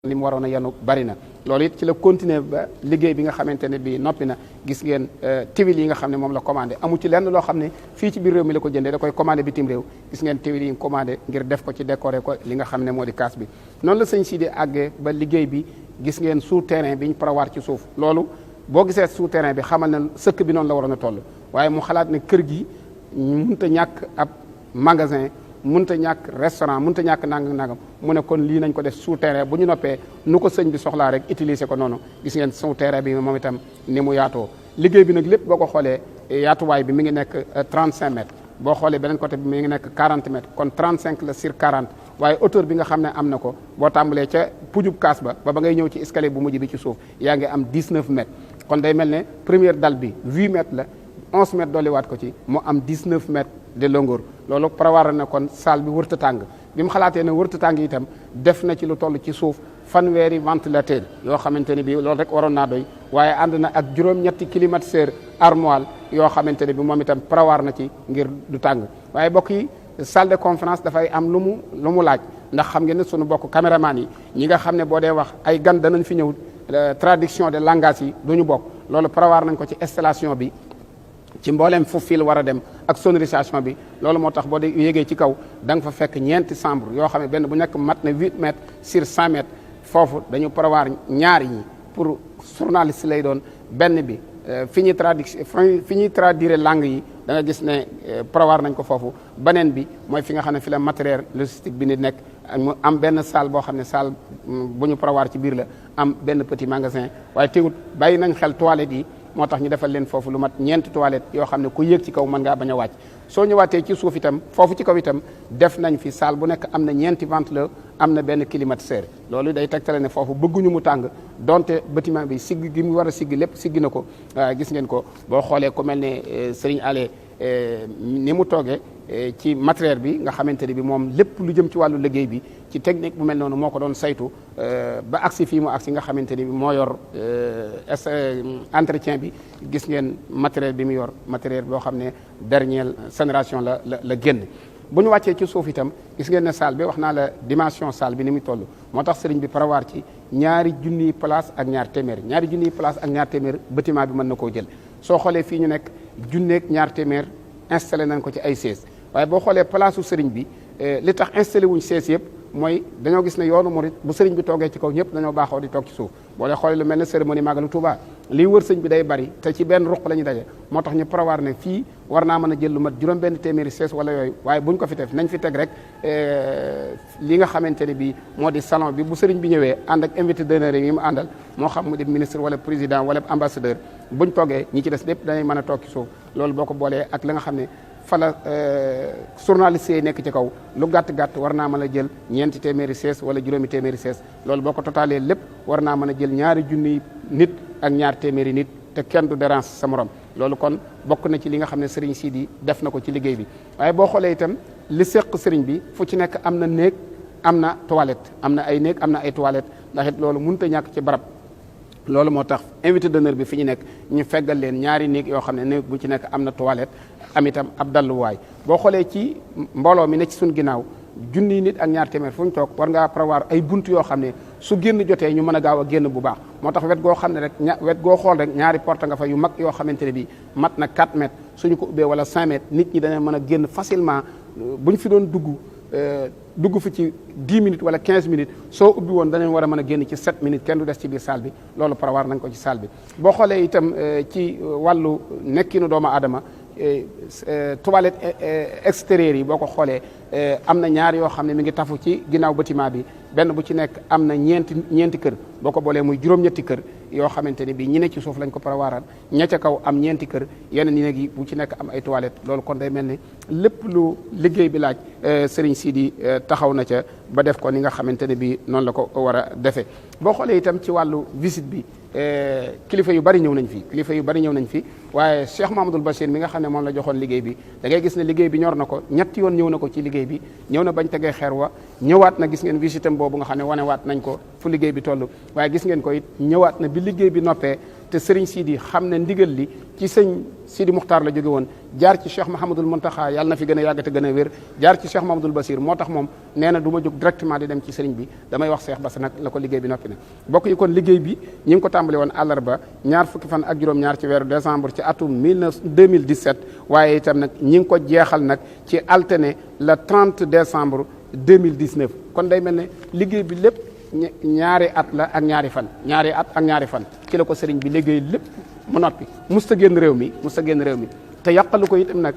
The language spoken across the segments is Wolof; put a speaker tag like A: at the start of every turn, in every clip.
A: li mu waroon a yanu bari na loolu it ci la continuer ba liggéey bi nga xamante ne bi noppi na gis ngeen tiwil yi nga xam ne moom la commandé amu ci lenn loo xam ne fii ci biir réew mi la ko jëndee da koy commandé bitim réew gis ngeen tiwil yi commandé ngir def ko ci décorer ko li nga xam ne moo di kaas bi noonu la sëñ si di àggee ba liggéey bi gis ngeen souterrain bi ñu prévoir ci suuf loolu boo gisee souterrain bi xamal na sëkk bi noonu la waroon a toll waaye mu xalaat ne kër gi mënta ñàkk ab magasin mënta ñàkk restaurant mënta ñàkk nangam mu ne kon lii nañ ko def souterrain bu ñu noppee nu ko sëñ bi soxlaa rek utiliser ko noonu gis ngeen souterrain bi moom itam ni mu yaatoo liggéey bi nag lépp boo ko xoolee yaatuwaay bi mi ngi nekk 35 mètres boo xoolee beneen côté bi mi ngi nekk 40 mètres kon 35 la sur 40 waaye hauteur bi nga xam ne am na ko boo tàmbalee ca pujub kaas ba ngay ñëw ci escalier bu mujj bi ci suuf yaa ngi am 19 mètres kon day mel ne première dalle bi 8 mètres la 11 mètres dolliwaat ko ci mu am 19 mètres de longueur loolu prévoir na kon salle bi wërta tàng bi mu xalaatee ne wërta tàng itam def na ci lu toll ci suuf fanweeri ventilateur yoo xamante ne bi loolu rek waroon naa doy waaye ànd na ak juróom-ñetti climatiseur armoire yoo xamante ne bi moom itam prévoir na ci ngir du tàng waaye bokk yi salle de conférence dafay am lu mu laaj ndax xam ngeen ne sunu bokk caméraman yi ñi nga xam ne boo dee wax ay gan danañ fi ñëw traduction de langage yi du ñu bokk loolu prévoir nañ ko ci installation bi ci mboolem fu fil war a dem ak sonorisation bi loolu moo tax boo dee yégee ci kaw da nga fa fekk ñeenti chambre yoo xam ne benn bu nekk mat na 8 mètres sur 100 mètres foofu dañu prévoir ñaar yi pour journaliste lay doon benn bi fi ñuy traduire langue yi da nga gis ne prévoir nañ ko foofu beneen bi mooy fi nga xam ne fi la matériel logistique bi ni nekk mu am benn salle boo xam ne salle bu ñu prévoir ci biir la am benn petit magasin waaye teewut bàyyi nañ xel toilettes yi moo tax ñu defal leen foofu lu mat ñeenti toilettes yoo xam ne ku yéeg ci kaw mën ngaa bañ a wàcc soo ñëwaatee ci suuf itam foofu ci kaw itam def nañ fi salle bu nekk am na ñeenti ventilo am na benn climatiseur loolu day tegtale ne foofu bëgguñu mu tàng donte bâtiment bi sigg gi mu war a sigg lépp sigg na ko gis ngeen ko boo xoolee ku mel ne Serigne Allé ni mu toogee ci matériel bi nga xamante ne bi moom lépp lu jëm ci wàllu liggéey bi ci technique bu mel noonu moo ko doon saytu ba agsi fii mu agsi nga xamante ni bi moo yor entretien bi gis ngeen matériel bi mu yor matériel boo xam ne dernière génération la génn bu ñu wàccee ci suuf itam gis ngeen ne salle bi wax naa la dimension salle bi ni muy toll moo tax sëriñ bi prévoir ci ñaari junniy place ak ñaar téeméer bâtiment bi mën na koo jël soo xoolee fii ñu nekk junneeg ñaar téeméer installé nañ ko ci ay sièges waaye boo xoolee place u sëriñ bi li tax installé wuñ sièges yëpp mooy dañoo gis ne yoonu murit bu sëriñ bi toogee ci kaw ñëpp dañoo baaxoo di toog ci suuf boo dee xoolee lu mel ne cérémonie Magalu Touba lii wër sëñ bi day bari te ci benn ruq la ñu daje moo tax ñu prévoir ne fii war naa mën a jël lu mat juróom benn téeméeri sièges wala yooyu waaye buñ ko fi def nañ fi teg rek li nga xamante ne bi moo di salon bi bu sëriñ bi ñëwee ànd ak invité d'honneur yi mu àndal moo xam mu di ministre wala président wala ambassadeur buñ toogee ñi ci des lépp dañuy mën a toog ci suuf loolu boo ko boolee ak la nga xam ne fala journaliste yi nekk ci kaw lu gàtt-gàtt war naa mën a jël ñeenti téeméeri sees wala juróomi téeméeri sees loolu boo ko totalee lépp war naa mën a jël ñaari junniy nit ak ñaar téeméeri nit te kenn du dérange sa morom loolu kon bokk na ci li nga xam ne sëriñ Sidi def na ko ci liggéey bi waaye boo xoolee itam li séq sëriñ bi fu ci nekk am na néeg am na toilette am na ay néeg am na ay toilette ndax it loolu mënut a ñàkk ci barab loolu moo tax invité d'honneur bi fi ñu nekk ñu feggal leen ñaari néeg yoo xam ne néeg bu ci nekk am na toilette am itam ab dalluwaay boo xoolee ci mbooloo mi ne ci suñ ginnaaw junniy nit ak ñaar téeméer fu ñu toog war ngaa prévoir ay bunt yoo xam ne su génn jotee ñu mën a gaaw a génn bu baax moo tax wet goo xam ne rek wet goo xool rek ñaari porte nga fa yu mag yoo xamante ne bi mat na 4 mètres suñu ko ubbee wala 5 mètres nit ñi dana mën a génn facilement bu ñu fi doon dugg fi ci 10 minutes wala 15 minutes soo ubbi woon danañ war a mën a génn ci 7 minutes kenn du des ci biir salle bi loolu prévoir nañ ko ci salle bi boo xoolee itam ci wàllu nekkinu doomu aadama toilette extérieure yi boo ko xoolee am na ñaar yoo xam ne mi ngi tafu ci ginnaaw bâtiment bi benn bu ci nekk am na ñeenti kër boo ko boolee muy juróom-ñetti kër yoo xamante ne bii ñi ne ci suuf lañ ko prévoiral ña ca kaw am ñeenti kër yeneen ñi gi bu ci nekk am ay toilettes loolu kon day mel ne lépp lu liggéey bi laaj Serigne Sidi taxaw na ca ba def ko ni nga xamante ne bii noonu la ko war a defee. boo xoolee itam ci wàllu visite bi kilifa yu bari ñëw nañ fi waaye Cheikh Mahamadul Bachir mi nga xam ne moom la joxoon liggéey bi da ngay gis ne liggéey bi ñor na ko ñetti yoon ñëw na ko ci liggéey bi ñëw na bañ tegee xeer wa ñëwaat na gis ngeen visitam boobu nga xam ne wanewaat nañ ko fu liggéey bi toll waaye gis ngeen ko it ñëwaat na bi liggéey bi noppee te Serigne Sidi xam ne ndigal li ci sëñ Sidi Muxtaar la jóge woon jaar ci Cheikh Mahamadul Muntaxa yàlla na fi gën a yàgg te gën a wér jaar ci Cheikh Mahamadul Basir moo tax moom nee na du ma jóg directement di dem ci Serigne bi damay wax Cheikh Bass nag la ko liggéey bi noppi na bokk yi kon liggéey bi ñi ngi ko tàmbali woon àllarba ñaar fukki fan ak juróom-ñaar ci weeru décembre ci atum 2017 waaye itam nag ñi ngi ko jeexal nag ci alterné le 30 décembre 2019 kon day mel ne liggéey bi lépp ñaari at la ak ñaari fan ci la ko sëriñ bi liggéey lépp mu noppi musta génn réew mi te yàqalu ko itam nag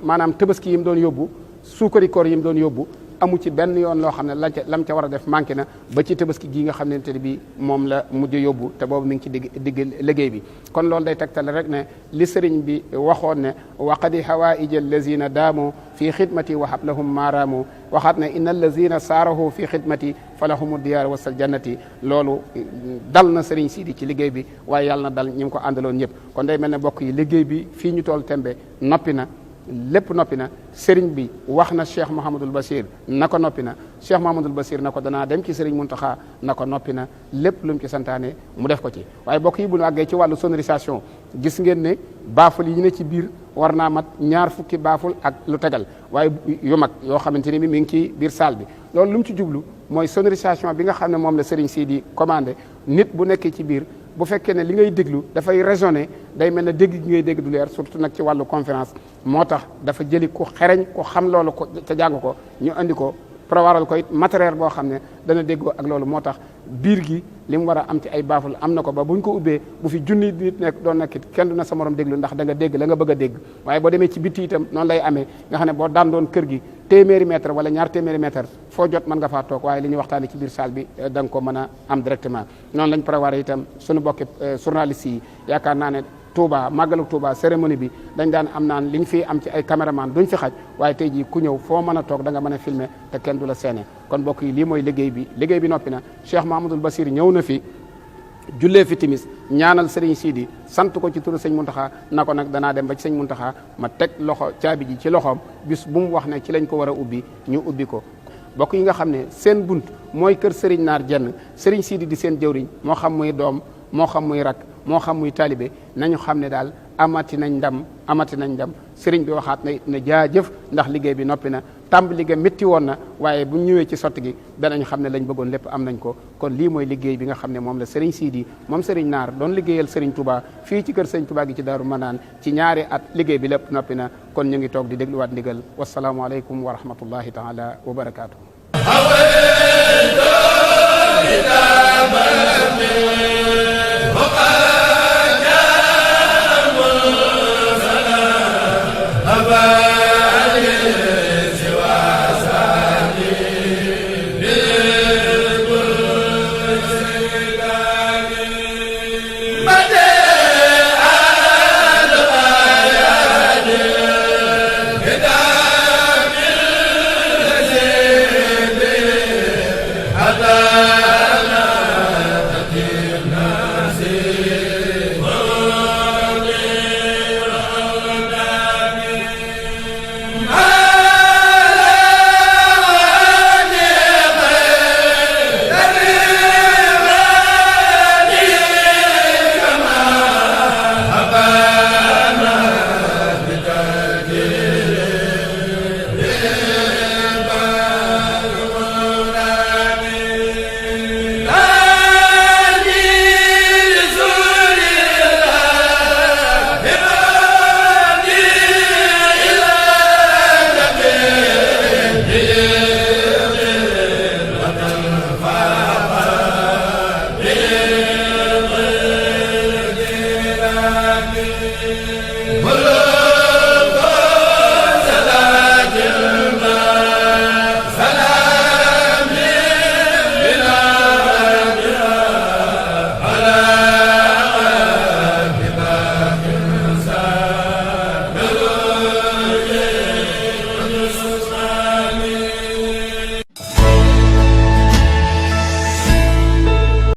A: maanaam tabaski yi mu doon yóbbu suukari koor yi mu doon yóbbu amu ci benn yoon loo xam ne lam ca war a def manqué na ba ci tabaski gii nga xam ne te bi moom la mujj yóbbu te boobu mi ngi ci digg liggéey bi kon loolu day tegtale rek ne li sëriñ bi waxoon ne waqadi hawaïj allazina daamu fi xidmati wa hablahum maaraamu waxaat ne inna allazina saarahu fi xidmati fa lahumu diyaar wasal jannati loolu dal na sëriñ Sidi ci liggéey bi waaye yàlla na dal ñi ko àndaloon ñëpp kon day mel ne bokk yi liggéey bi fii ñu toll tembe noppi na lépp noppi na sëriñ bi wax na Cheikh Mouhamadul Bachir na ko noppi na Cheikh Mouhamadul Bachir na ko danaa dem ci sëriñ Muntaxa na ko noppi na lépp lu mu ci santaane mu def ko ci waaye bokk yi bu ñu àggee ci wàllu sonorisation gis ngeen ne baaful yi ñu ne ci biir war naa mat ñaar fukki baaful ak lu tegal waaye yu mag yoo xamante ni mi ngi ci biir salle bi loolu lu mu ci jublu mooy sonorisation bi nga xam ne moom la sëriñ Sidi commandé nit bu nekkee ci biir bu fekkee ne li ngay déglu dafay raisonné day mel ne dégg gi ngay dégg du leer surtout nag ci wàllu conférence moo tax dafa jëli ku xereñ ku xam loolu ko te jàng ko ñu andi ko préwaral ko it matériel boo xam ne dana déggoo ak loolu moo tax biir gi li mu war a am ci ay baaful am na ko ba buñ ko ubbee bu fi junni nit nekk doon nekkit kenn du na sa morom déglu ndax da nga dégg la nga bëgg a dégg waaye boo demee ci bitti itam noonu lay amee nga xam ne boo daan doon kër gi téeméeri mètre wala ñaar téeméeri mètre foo jot mën nga faa toog waaye li ñuy waxtaane ci biir salle bi da nga ko mën a am directement noonu lañ prévoir itam suñu bokki journalistes yi yaakaar naa ne Touba màggalu Touba cérémonie bi dañ daan am naan li ñu fi am ci ay caméraman duñ fi xaj waaye tey jii ku ñëw foo mën a toog da nga mën a filmer te kenn du la seene kon mbokk yi lii mooy liggéey bi noppi na Cheikh Mahamadul Basir ñëw na fi jullee fi timis ñaanal sëriñ Sidi sant ko ci turu sëñ Muntaxa na ko nag danaa dem ba ci sëñ Muntaxa ma teg loxo caabi ji ci loxoom bis bu mu wax ne ci lañ ko war a ubbi ñu ubbi ko bokk yi nga xam ne seen bunt mooy kër sëriñ Naar Jenn sëriñ Sidi di seen jëwriñ moo xam muy doom moo xam muy rak moo xam muy taalibe nañu xam ne daal amati nañ ndam sëriñ bi waxaat na jaajëf ndax liggéey bi noppi na tàmbali ga métti woon na waaye bu ñëwee ci sotti gi danañ xam ne lañ bëggoon lépp am nañ ko kon lii mooy liggéey bi nga xam ne moom la sëriñ Sidi moom sëriñ Naar doon liggéeyal sëriñ Touba fii ci kër sëriñ Touba gi ci Daaru Manaan ci ñaari at liggéey bi lépp noppi na kon ñu ngi toog di dégluwaat ndigal wasalaamualeykum wa rahmatullahi taala wa barakaatu.